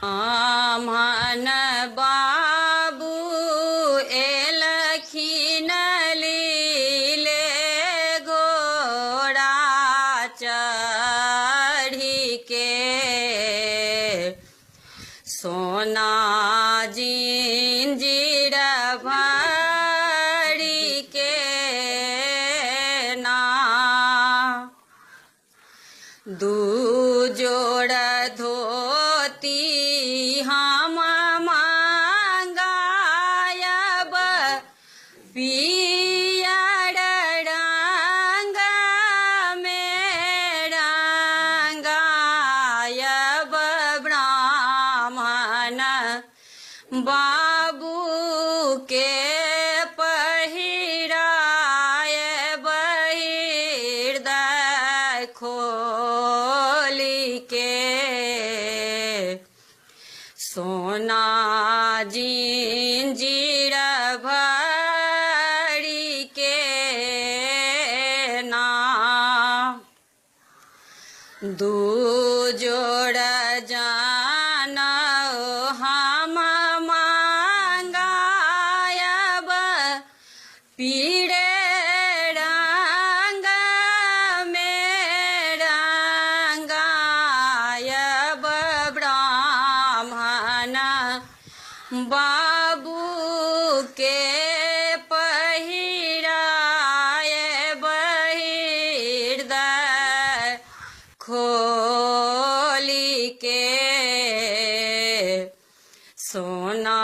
ब्राह्मण बाबू एलखिन लीले घोड़ा चढ़ी के, सोना जिंजीर भरी के ना। दू जोड़ धोती हम मांगायब पियर रंग में रंगायब ब्राह्मण बाबू के पहिराय हृदय खोली के, सोना जिंजीर भरी के ना। दू जोड़ जाना हम मांगायब पीरे रंग में रंगायब ब्राह्मण बाबू के पहिराय हृदय खोली के, सोना